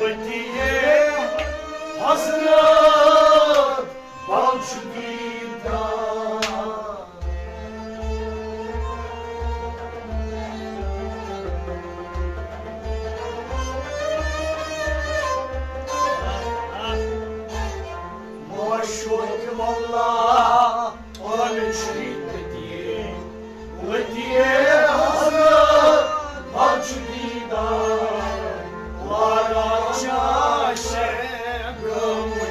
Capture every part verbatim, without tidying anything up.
وتی حضرت بخش دیدار۔ معشوق مولا عالم شریف وتی، وتی حضرت بخش دیدار۔ وارا چاشے گمتی۔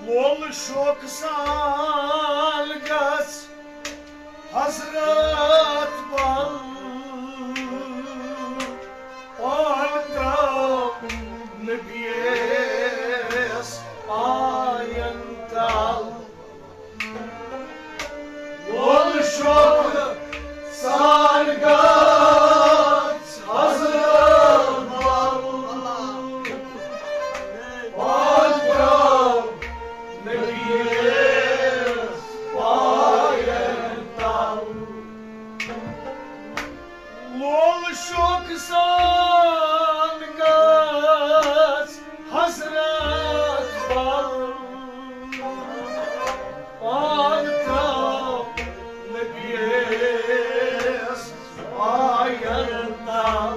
وول شوق سان گژھ حضرت بل، پان تراو نبیس پاین تل۔ وول شوق سان گژھ حضرت بل، پان تراو نبیس پاین تل۔ وول شوق سان گژھ حضرت بل، پان تراو نبیس پاین تل۔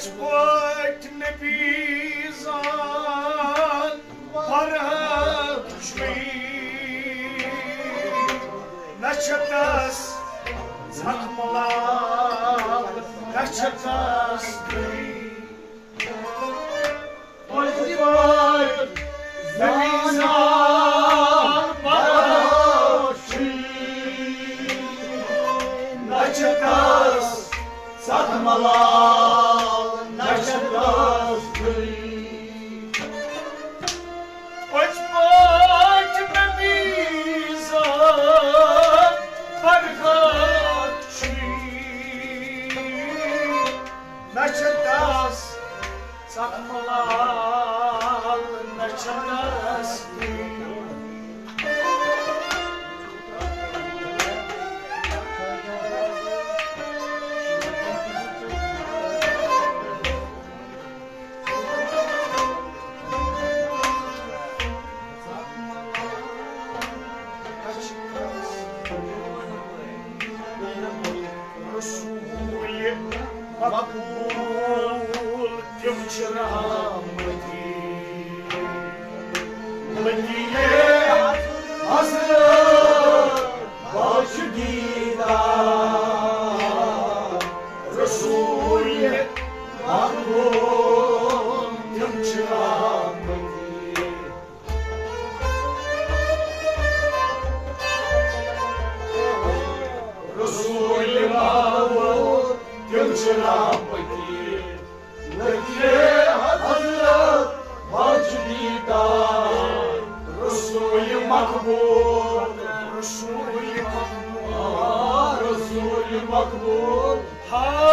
پٲٹھۍ نبی زان برحق چھُے، نہ چھِ تس ژکھ ملال، نہ چھِ تس دٕے۔ پٔزۍ پٲٹھۍ نبی زان برحق چھُے، نہ چھِ تس ژکھ ملال، نہ چھِ تس دٕے۔ پٔزۍ پٲٹھۍ نبی زان برحق چھُے، نہ چھِ تس ژکھ ملال، نہ چھِ تس دٕے۔ رسول مقبول، تِم چھِ رحمتی۔ مدینے حضرت بخش دیدار، رسول مقبول، تِم چھِ رحمتی۔ رسول مقبول، تِم چھِ رحمتی۔ مدینے حضرت بخش دیدار، رسول مقبول، رسول مقبول، آ، رسول مقبول۔ ہا،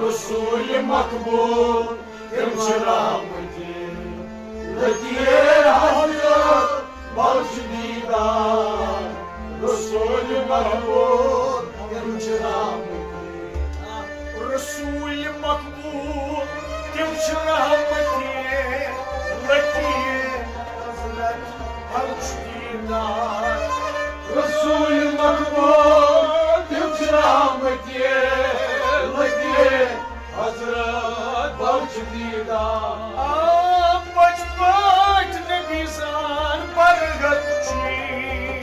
رسول مقبول، تِم چھِ رحمتی۔ مدینے حضرت بخش دیدار، رسول مقبول، تِم چھِ رحمتی۔ رسول مقبول، تِم چھِ رحمتی۔ لطیف حضرت بخش دیدار۔ رسول مقبول، تِم چھِ رحمتی۔ لطیف حضرت بخش دیدار۔ آ، پٔزۍ پٲٹھۍ نبی زان برحق چھُے،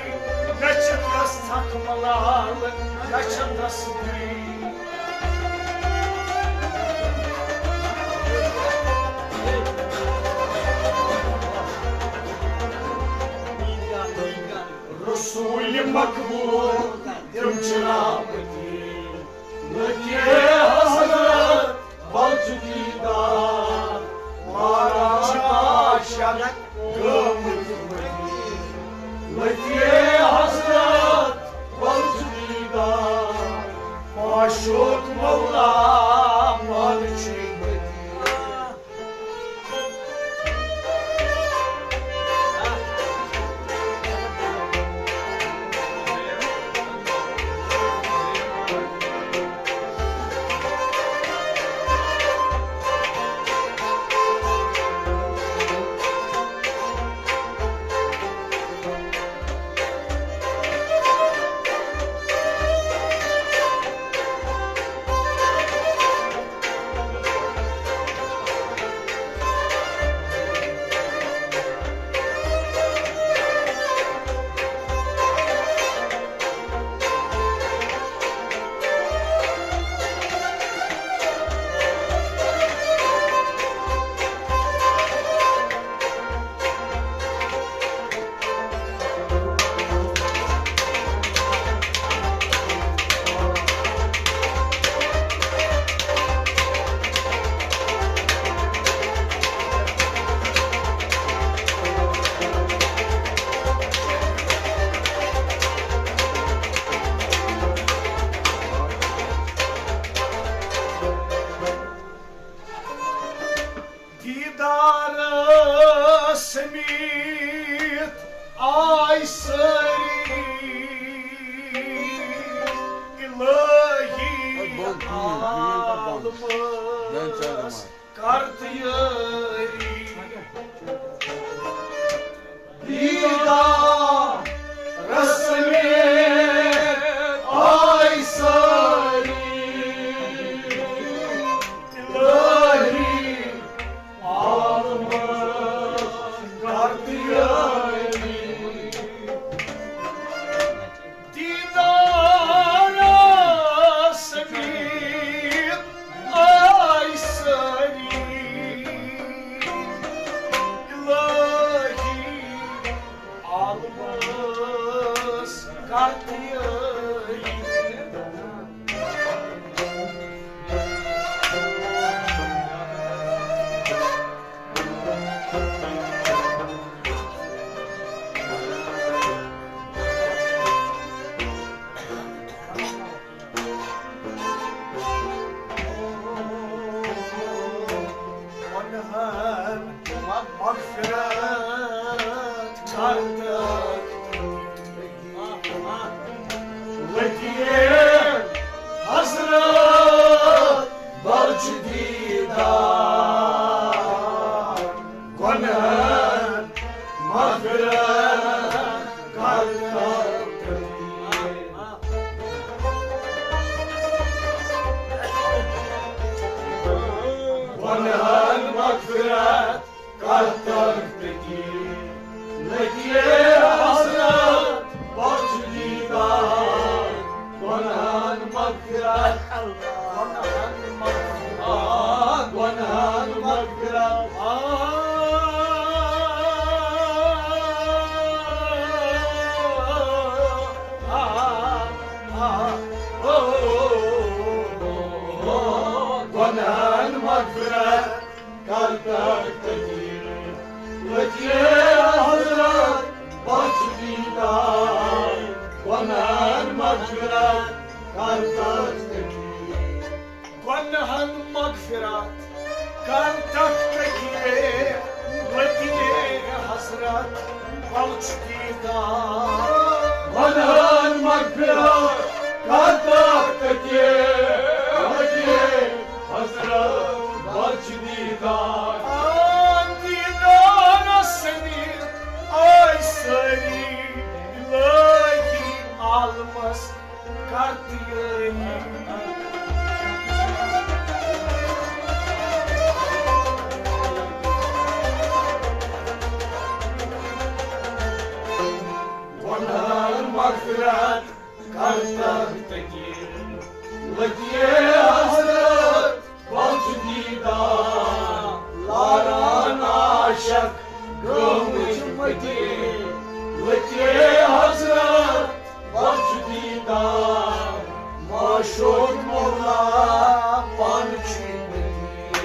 نہ چھِ تس ژکھ ملال، نہ چھِ تس دٕے۔ رسول مقبول، تِم چھِ رحمتی۔ مدینے حضرت بخش دیدار، مارا عاشق قیامت مدینے۔ مدینے حضرت بخش دیدار، معشوق مولا مان چھُے مدینے۔ دیدار سمیت آے سٲری الہی عالمس کر تیٲری۔ المس کرتی گۄنہن مغفرت کرنہٕ لطیف حضرت بخش دیدار، گۄنہن مغفرت کرنہٕ لطیف۔ گۄنہن مغفرت کر تخت کی، لطیف حضرت بخش دیدار، گۄنہن مغفرت، گۄنہن مغفرت، آ، گۄنہن مغفرت، آ، آ، آ، آ، او، او، او، گۄنہن مغفرت کر تخت کی، لطیف حضرت بخش دیدار، گۄنہن مغفرت کر تخت کی۔ گۄنہن مغفرت کر تخت کی، لطیف حضرت بخش دیدار۔ گۄنہن مغفرت کر تخت کی، لطیف حضرت بخش دیدار۔ آ، دیدارس سۭتۍ آے سٲری الہی عالمس کر تیٲری۔ گۄنہن مغفرت کر تخت کی، لطیف حضرت بخش دیدار، لاران عاشق گٲمٕتۍ مٔتی، لطیف حضرت بخش دیدار، معشوق مولا پانہٕ چھُے نذیر۔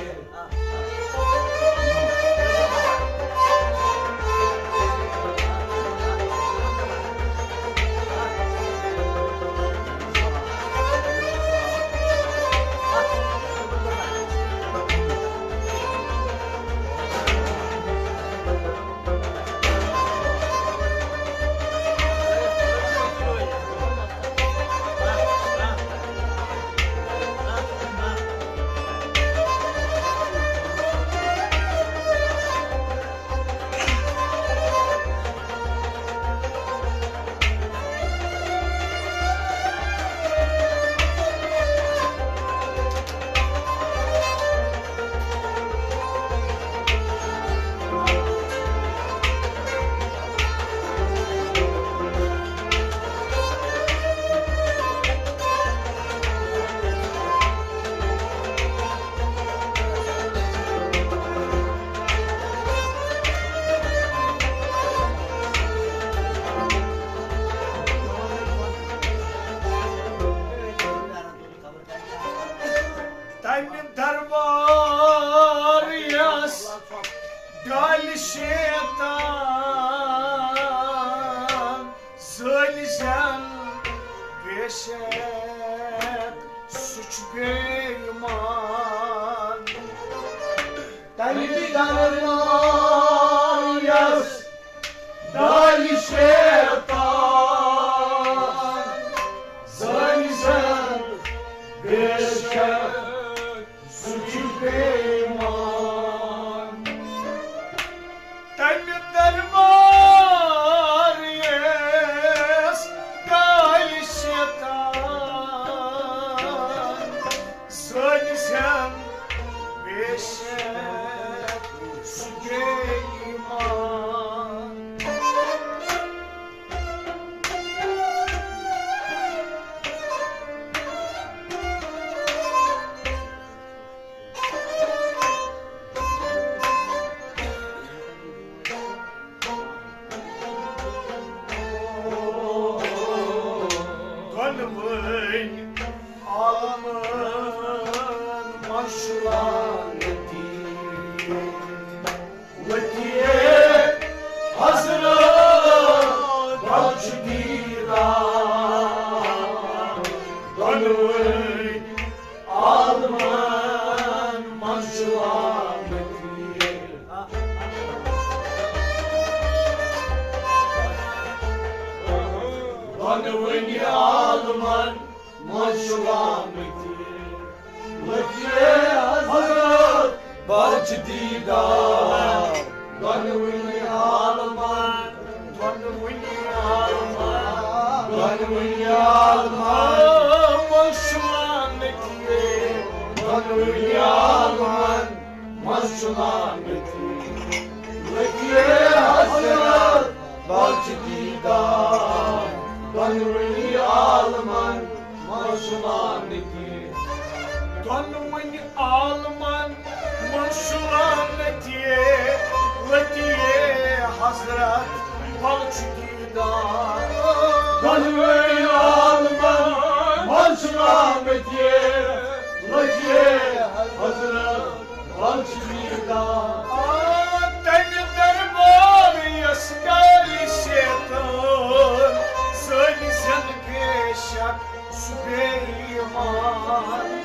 تمہِ دربار یس ڈالہِ شیطان زٲلۍ زٮ۪ن بے شک سُہ چھُ بے ایمان۔ تمہِ دربار یس ڈالہِ شیطان زٲلۍ زٮ۪ن بے شک سُہ چھُ بے ایمان۔ تمہِ دربار یس ڈالہِ شیطان زٲلۍ زٮ۪ن بے شک سُہ دۄنوٕنی عالمن منٛز چھُ لامتی۔ لطیفِ حضرت بخش دیدار۔ دۄنوٕنی عالمن، دۄنوٕنی عالمن، دۄنوٕنی عالمن منٛز چھُ لامتی۔ دۄنوٕنی عالمن منٛز چھُ لامتی۔ لطیفِ حضرت بخش دیدار۔ دۄنوٕنی عالمن منٛز چھُ لامتی۔ دۄنوٕنی عالمن منٛز چھُ لامتی۔ لطیفِ حضرت بخش دیدار۔ دۄنوٕنی عالمن منٛز چھُ لامتی۔ لطیفِ حضرت بخش دیدار۔ آ، تمہِ دربار یس کالہِ شیطان زٲنۍ زن بے شک سُہ بے ایمان۔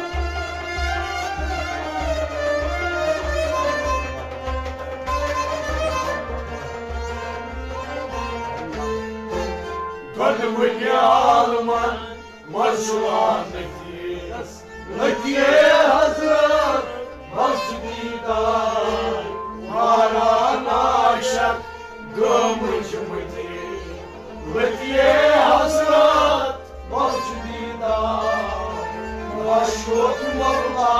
دۄنوٕنی عالمن منٛز چھُ لامتی۔ لطیفِ حضرت بخش دیدار۔ واریاہ عاشق گٲمٕتۍ مٔتی۔ لطیفِ حضرت بخش دیدار۔ معشوق مولا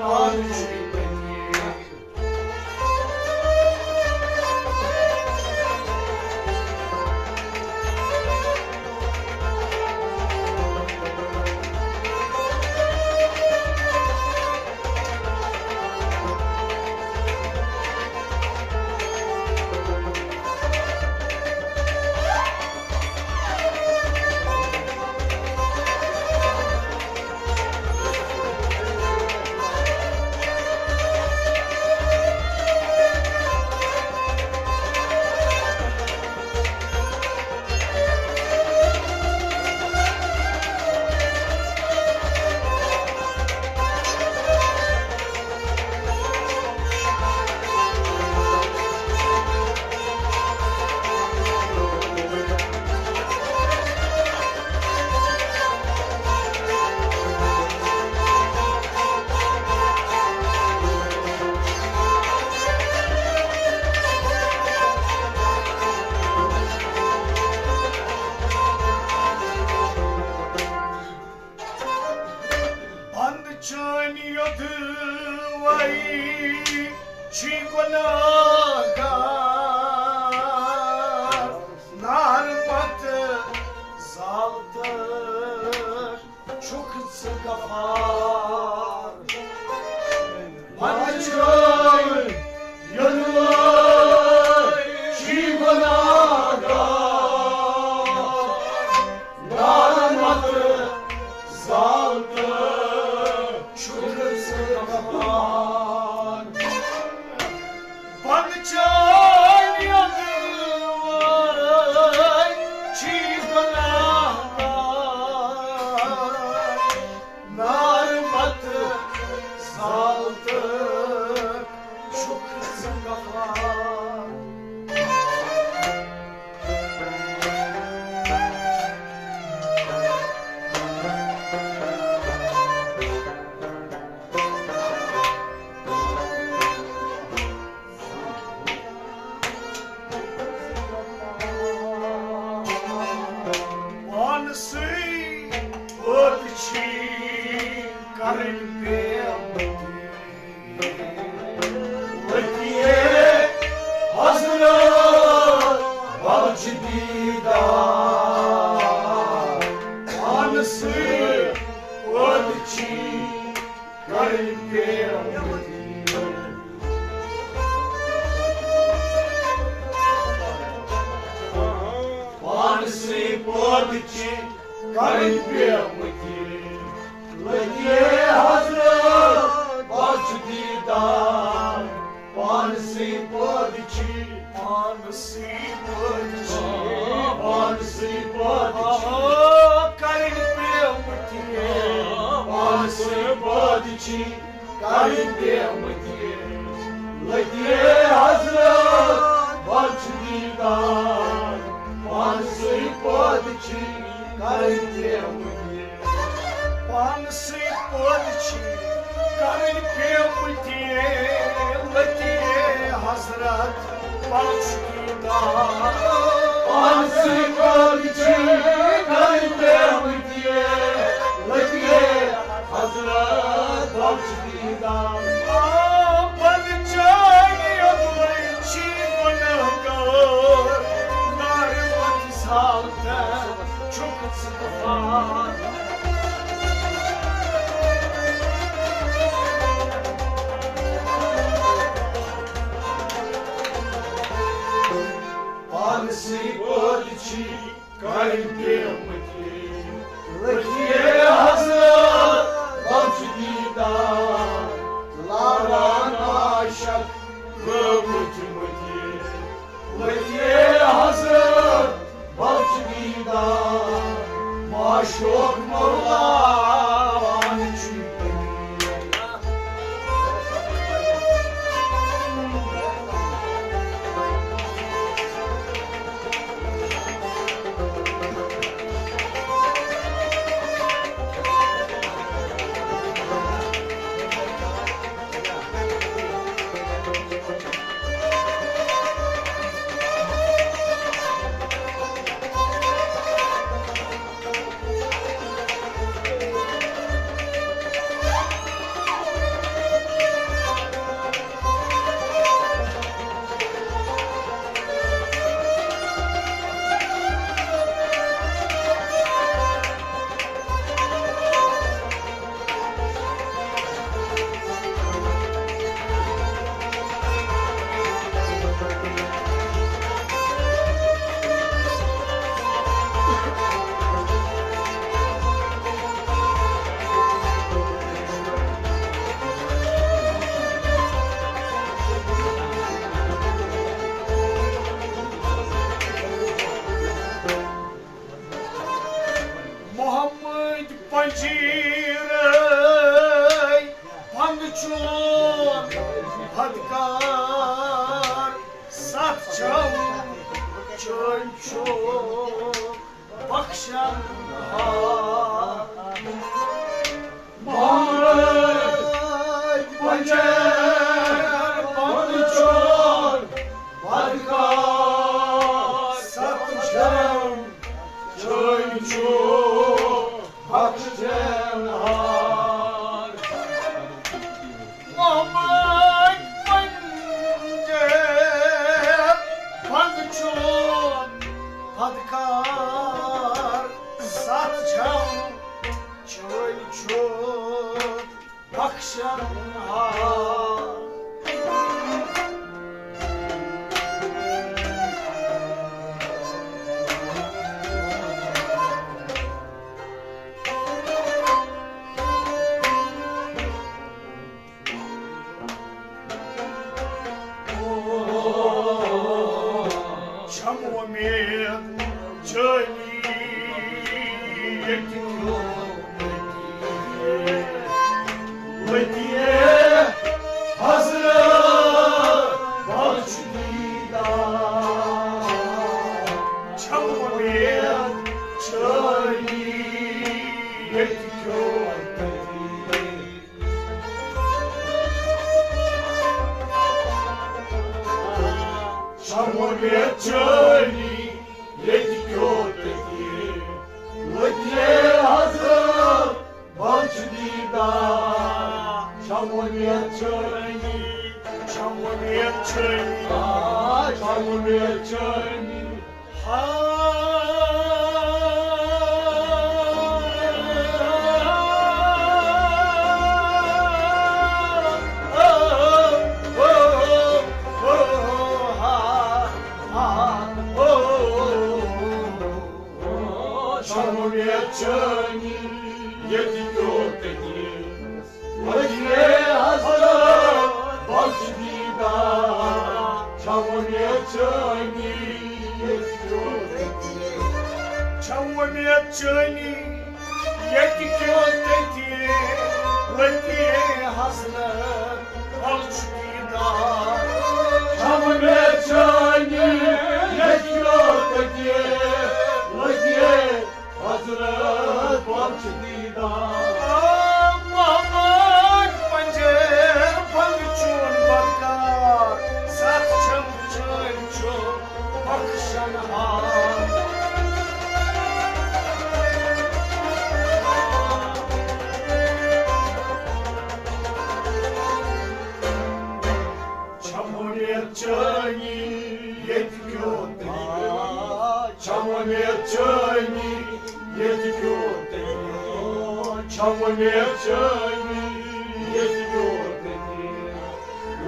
پانہٕ چھُے مٔتی۔ بنٛدٕ چٲنۍ یوٚدوَے چھی گۄناہگار، نار پتہٕ زال تہٕ چھُکھ ژٕ غفار۔ بنٛدٕ چٲنۍ یوٚدوَے چھی گۄناہگار، نار پتہٕ زال تہٕ چھُکھ ژٕ غفار۔ بنٛدٕ چٲنۍ یوٚدوَے چھی گۄناہگار، نار پتہٕ زال تہٕ چھُکھ ژٕ غفار۔ پانسٕے پٲدٕ چھی کرٕنۍ پیمتی۔ لطیفِ حضرت بخش دیدار۔ پانسٕے پٲدٕ چھی کرٕنۍ پیمتی۔ پانسٕے پٲدٕ چھی کرٕنۍ پیمتی۔ لطیفِ حضرت بخش دیدار۔ پانسٕے پٲدٕ چھی، پانسٕے پٲدٕ چھی، پانسٕے پٲدٕ چھی کرٕنۍ پیمتی۔ پانسٕے پٲدٕ چھی کرٕنۍ پیمتی۔ لطیفِ حضرت بخش دیدار۔ پانسٕے پٲدٕ چھِ کرٕنۍ پیمٕتۍ۔ پانسٕے پٲدٕ چھِ کرٕنۍ پیمٕتۍ۔ لطیفے حضرت بخش دیدار۔ پانسٕے پٲدٕ چھِ کرٕنۍ پیمٕتۍ۔ لطیفے حضرت بخش دیدار۔ آ، بد چٲنۍ یوٚدوَے چھی گۄناہگار، نارٕ مَتہِ سالتہ چھُکھ ژٕ غفار۔ پانسٕے پٲدٕ چھی کرٕنۍ پیمٕتۍ۔ لطیفے حضرت بخش دیدار، لاران عاشق گٲمٕتۍ مٔتۍ۔ لطیفے حضرت بخش دیدار، معشوق مولا وان چھُے۔ محمد پنجیرے پنچون پھدکار، ستھ چھم چٲنۍ چھُ بخشن ہار۔ محمد پنجیرے پنچون پھدکار، ستھ چھم چٲنۍ چھُ بخشن ہار۔ محمد پنجیرے پنچون پھدکار، ستھ چھم چٲنۍ چھُ بخشن ہار۔ چھم وۄمید چٲنی ییٚتہِ کیو مٔتی۔ مٔتی حضرت بخش دیدار۔ چھم وۄمید چٲنی ییٚتہِ کیو مٔتی۔ چھم وۄمید چٲنی ییٚتہِ کیو تٔتی۔ لطیفے حضرت بخش دیدار۔ چھم وۄمید چٲنی، چھم وۄمید چٲنی۔ آ، چھم وۄمید چٲنی۔ چھم وۄمید چٲنی ییٚتہِ کیو تٔتی۔ لطیفے حضرت بخش دیدار۔ چھم وۄمید چٲنی ییٚتہِ کیو تٔتی۔ چھم وۄمید چٲنی ییٚتہِ کیو تٔتی۔ لطیفے حضرت بخش دیدار۔ چھم وۄمید چٲنی ییٚتہِ کیو تٔتی۔ لطیفے چھمو نیت چٲنی ییٚتہِ کیو تٔمۍ۔ چھمو نیت چٲنی ییٚتہِ کیو تٔمۍ۔ چھمو نیت چٲنی ییٚتہِ کیو تٔمۍ۔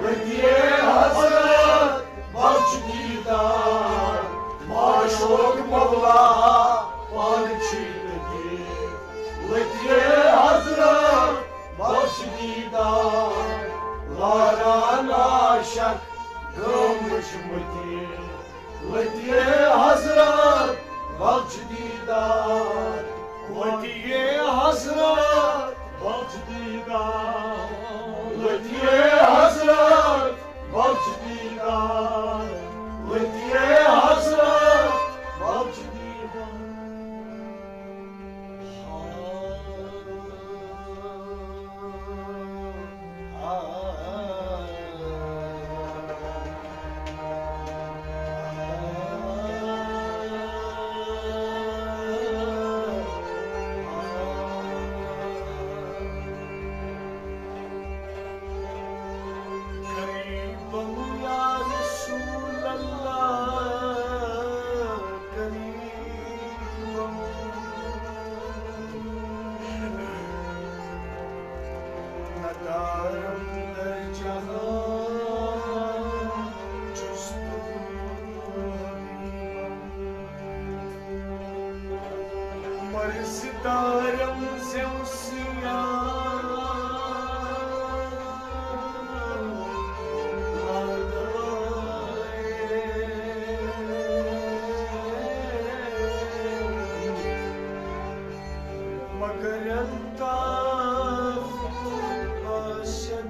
لطیے حضرت بخش دیدار، معشوق مولا پانہٕ چھی تٔتی۔ لطیے حضرت بخش دیدار، لاران عاشق گٲمٕتۍ مٔتی۔ لطیے حضرت بخش دیدار، لطیے حضرت بخش دیدار، لطیے حضرت بخش دیدار، لطیے حضرت بخش دیدار۔ قریبم یا رسول اللہ، قریبم۔ ندارم در جهان جز تو. مرز دارم زو سیاه. مگر الطاف باشد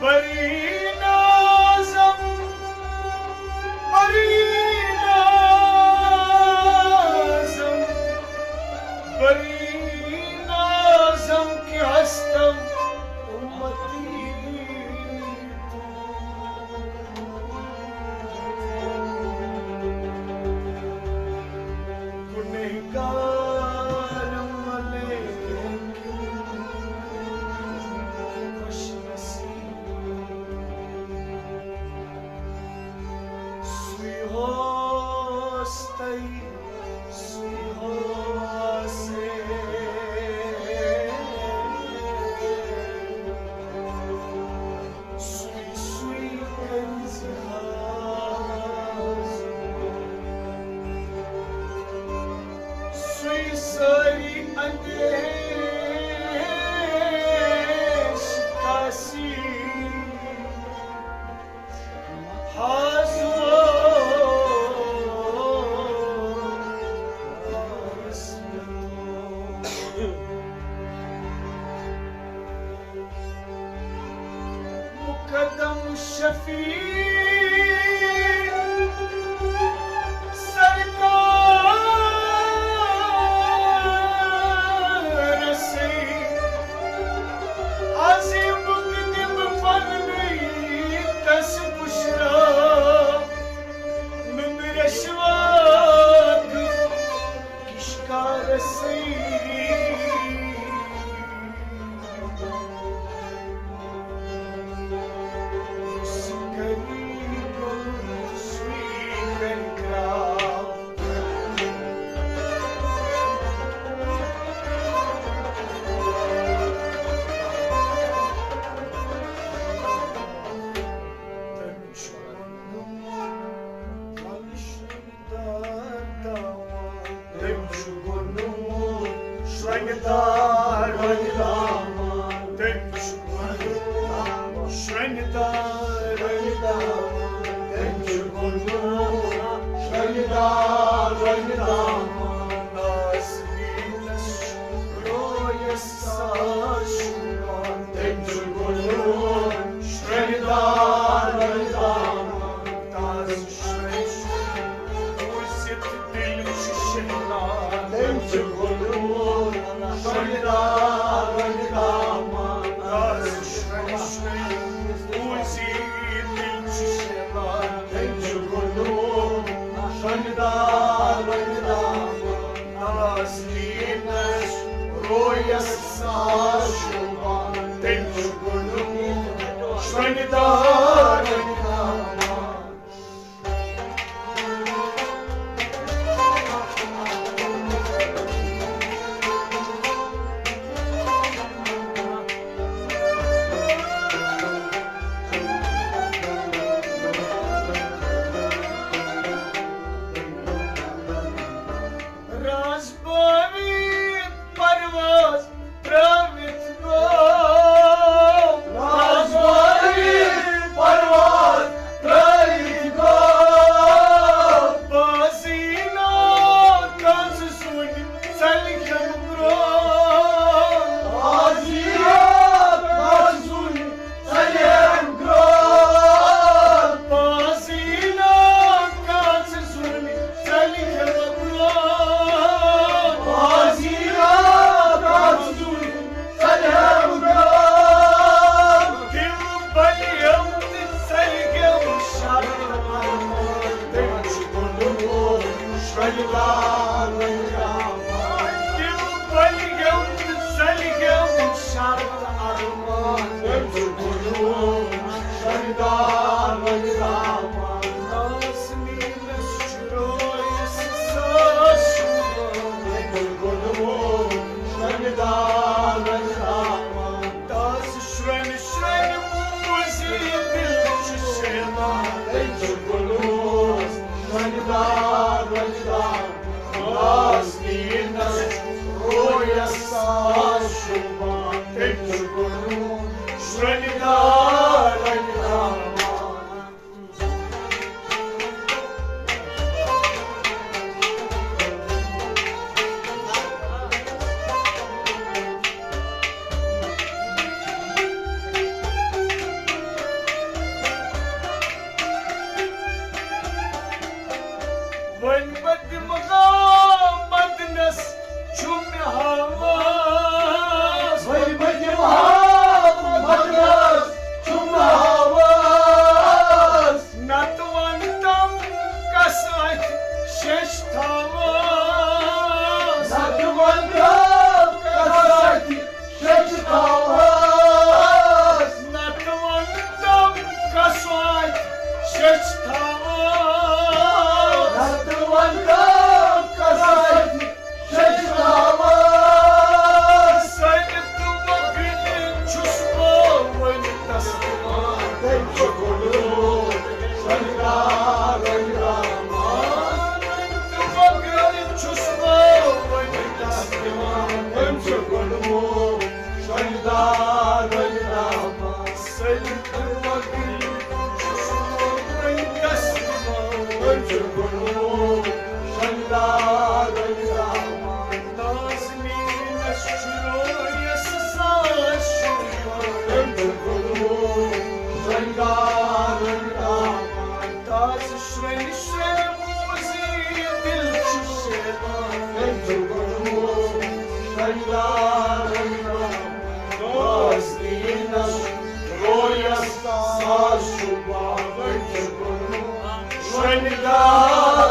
بری نازم، بری نازم، بری نازم که هستم امتی تو. گنہگارم علیکم خوش نصیب. سوی هستی، سوی هستی. سوی، سوی کنز خزان، سوی ساری اندیش کاسی. حاضو مقدم شفیع سرکار رسی، عظیم مقدم پنوی تس بشرا، من رشوات کشکار رسی. تٔمۍ چھُ کوٚرمُت شرٛنٛگہِ دار رنٛگہٕ دامن۔ تٔمۍ چھُ کوٚرمُت شرٛنٛگہِ دار رنٛگہٕ دامن۔ تٔمۍ چھُ کوٚرمُت شرٛنٛگہِ دار رنٛگہٕ دامن۔ نازنینس چھُ رویس ساز شوٗبان۔ تٔمۍ چھُ کوٚرمُت شرٛنٛگہِ دار رنٛگہٕ دامن۔ تازٕ بوٗزِتھ دِل چھُ شہناز۔ تٔمۍ چھُ کوٚرمُت شرٛنٛگہِ دار رنٛگہٕ دامن۔ تازٕ شرٛنٛگہِ دار رازباری پرواز ترٲوِتھ گوٚو۔ رازباری پرواز ترٲوِتھ گوٚو۔ بازینا کز زُنہِ ژلہِ گٮ۪و گرٛوو۔ بازینا کز زُنہِ ژلہِ گٮ۪و گرٛوو۔ بازینا کز زُنہِ ژلہِ گٮ۪و گرٛوو۔ بازینا کز زُنہِ ژلہِ گٮ۪و گرٛوو۔ دِل بلیو تہٕ ژلہِ گٮ۪و شرط ارمان۔ تٔمۍ چھُ کوٚرمُت شۄنٛگہِ دار وۄنۍ دامن۔ دِل بلیو تہٕ ژلہِ گٮ۪و شرط ارمان۔ تٔمۍ چھُ کوٚرمُت شۄنٛگہِ دار وۄنۍ دامن۔ ناز نیٖنس چھُ رویس ساز شوٗبان۔ تٔمۍ چھُ کوٚرمُت شۄنٛگہِ دار وۄنۍ دامن۔ تازٕ شرٛنہِ شرٛنہِ موٗزی دِل چھُ شیدان۔ تٔمۍ چھُ کوٚرمُت شۄنٛگہِ دار وۄنۍ دامن۔ ناز نیٖنس رویس ساز شوٗبان۔ تٔمۍ چھُ کوٚرمُت شۄنٛگہِ دار وۄنۍ دامن۔ وۄنۍ بہٕ دِمہٕ ہا مدنس چھُ مےٚ ہاوس۔ وۄنۍ بہٕ دِمہٕ ہا مدنس چھُ مےٚ ہاوس۔ نتہٕ ونتم کس اتھِ شیٚچھ تھاوس۔ نتہٕ ونتم کس اتھِ شیٚچھ تھاوس۔ نتہٕ ونتم کس اتھِ شیٚچھ تھاوس۔ نتہٕ ونتم کس اتھِ شیٚچھ تھاوس۔ سَنہِ تہٕ مۄغلہِ چھُس بہٕ وۄنۍ تسلیم۔ تٔمۍ چھُ کوٚرمُت شۄنٛگہِ دار وۄنۍ دامن۔ تہٕ مۄغلہِ چھُس بہٕ وۄنۍ تسلیم۔ تٔمۍ چھُ کوٚرمُت شۄنٛگہِ دار وۄنۍ دامن۔ سَنہِ تہٕ مۄغلہِ چھُس بہٕ وۄنۍ تسلیم۔ تٔمۍ چھُ کوٚرمُت شۄنٛگہِ دار وۄنۍ دامن۔ نازنیٖنس چھُ رویس ساز شوٗبان۔ تٔمۍ چھُ کوٚرمُت شۄنٛگہِ دار وۄنۍ دامن۔ تازٕ شرٛنہِ شرٛنہِ موٗزی دِل چھُ شیدان۔ تٔمۍ چھُ کوٚرمُت شۄنٛگہِ دار وۄنۍ دامن۔ نازنیٖنس رویس ساز شوٗبان۔ تٔمۍ چھُ کوٚرمُت شۄنٛگہِ دار